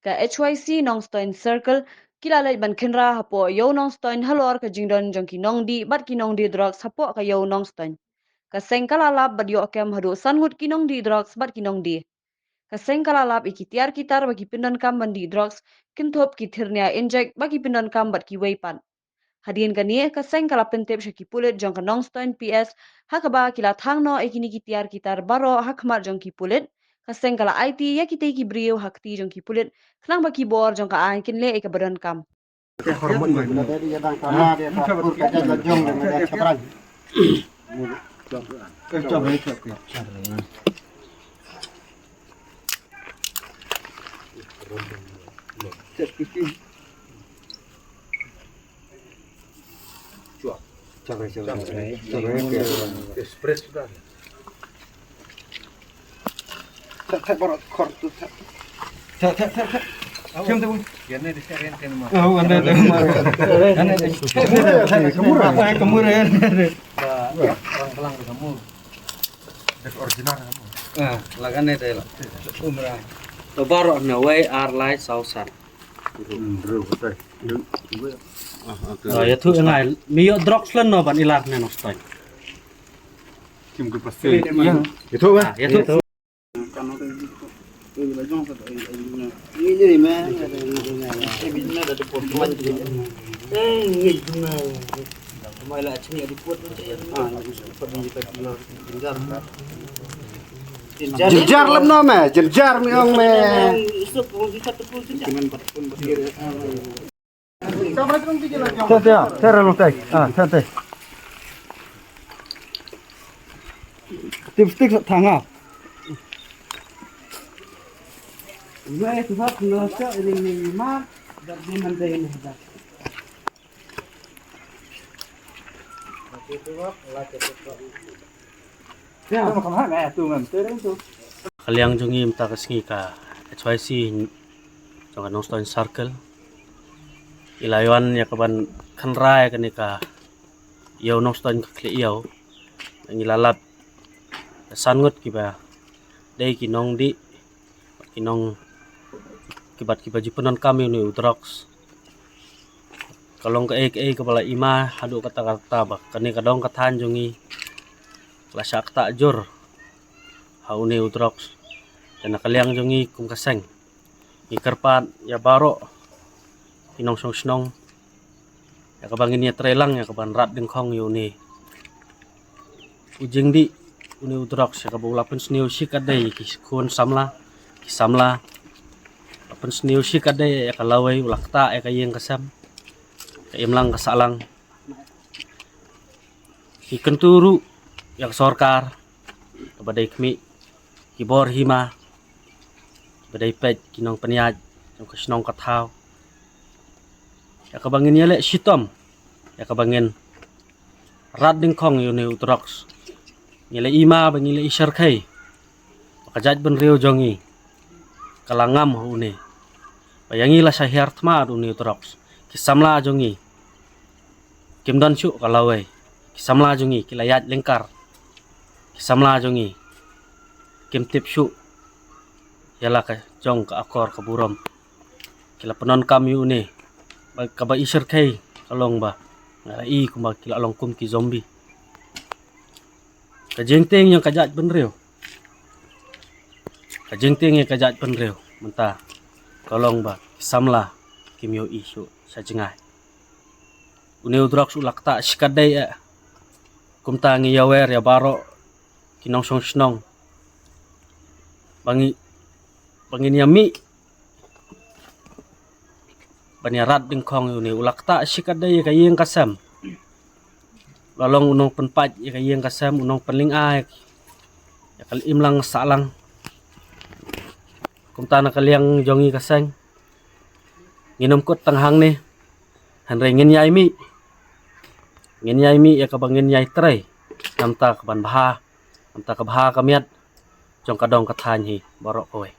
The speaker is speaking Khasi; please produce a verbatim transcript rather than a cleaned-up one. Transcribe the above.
Ka H Y C Nongstoiñ Circle ki la leit ban khynra hapoh Ïew Nongstoiñ halor ka jingdon jong ki nongdih bad ki nongdih drugs hapoh ka Ïew Nongstoiñ. Ka seng ka la lap bad ïoh kem haduh san ngut ki nongdih drugs bad ki nongdih. Ka seng ka la lap ïa ki tiar ki tar ba ki pyndonkam ban dih drugs, kynthup ki thyrnia injek ba ki pyndonkam bad kiwei pat. Hadien kane ka seng ka la pyntip sha ki pulit jong ka Nongstoiñ P S, ha kaba ki la thang noh ïa kine ki tiar ki tar baroh ha khmat jong ki pulit. Ka seng ka la aiti ïa kitei ki briew ha kti jong ki pulit khnang ba ki bor jong ka aiñ kin leh ïa kaba donkam. Express sudah. Thep, thep, baroh khor tu, thep. Thep, thep, thep, thep. Jom tu. Yan ni di seren kan ma. Oh, wan dei, dei, ma. Yan ni di. Thep, thep, thep, thep, kemur. Apa, kemur, ya? Ba, orang kelang di kemur. Dak original kemur. Ah, lagan ni dei lah. Umrah. To baroh na wei ar lai saw san. Hmm, bro, betul. Ah, ïathuh ïa nga. Me ïoh drugs lano ban i Lar ne Nongstoiñ? Kim ku pasti. Ïathuh, ah, ïathuh. Jynjar lem no me, jynjar me ong me. Te, te, te, ralung te. Ah, te, te. Tip stick sa thanga. Ka liang jong ngi mynta ka sngi ka H Y C jong ka Nongstoiñ Circle i la ïoh ïa ka ban khynra ïa kane ka Ïew Nongstoiñ ka Khlieh Ïew. Ngi la lap san ngut kiba dei ki nongdih, ki nong, kiba, kiba ju pyndonkam ïa une u drugs. Ka long kaei kaei kaba la i ma haduh katta katta ba kane ka dong ka thaiñ jong ngi la shah ktah jur ha une u drugs. Te na ka liang jong ngi kum ka seng ngi kyrpad ïa baroh ki nongshong shnong ïa kaba ngin ïa trei lang ïa kaban rat dyngkhong ïa une u jingdih, une u drugs, ïa kaba u la pynsniew shikatdei ïa ki khun samla, ki samla. La pynsniew shikatdei ïa ka lawei, u la ktah ïa ka ïing ka sem, ka imlang ka sahlang. Ngi kyntu ruh ïa ka sorkar kaba dei khmih, ki bor hima, kiba dei peit ki nongpynïaid jong ka shnong ka thaw, ïa kaba ngin ïaleh shitom, ïa kaba ngin rat dyngkhong ïa une u drugs. Ngi la i ma ba ngi la i shyrkhei ba ka jaitbynriew jong ngi ka la ngam ha une, ba ïa ngi la shah hiar thma da une u drugs. Ki samla jong ngi kim don shuh ka lawei. Ki samla jong ngi ki la ïaid lyngkar. Ki samla jong ngi kim tip shuh ïa la ka jong ka akor ka burom. Ki la pyndonkam ïa une, ba kaba i shyrkhei ka long ba nga la i kumba ki la long kum ki zombie. Ka jingtieng ïa ka jaitbynriew, ka jingtieng ïa ka jaitbynriew mynta ka long ba ki samla kim ïohi shuh sha jngai. Une u drugs u la ktah shikatdei eh. Kumta ngi ïawer ïa baroh ki nongshong shnong ba ngi, ba ngin ïa mih ban ïa rat dyngkhong ïa une. U la ktah shikatdei ïa ka ïing ka sem. La long u nongpynpait ïa ka ïing ka sem, u nongpynlynga ïa ka imlang sahlang. Kumta na ka liang jong ngi ka seng ngin ym kut tang hangne, hynrei ngin ïai mih, ngin ïai mih ïa kaba ngin ïai trei namar ka ban bha, namar ka bha ka miat jong ka dong ka thaiñ hi baroh kawei.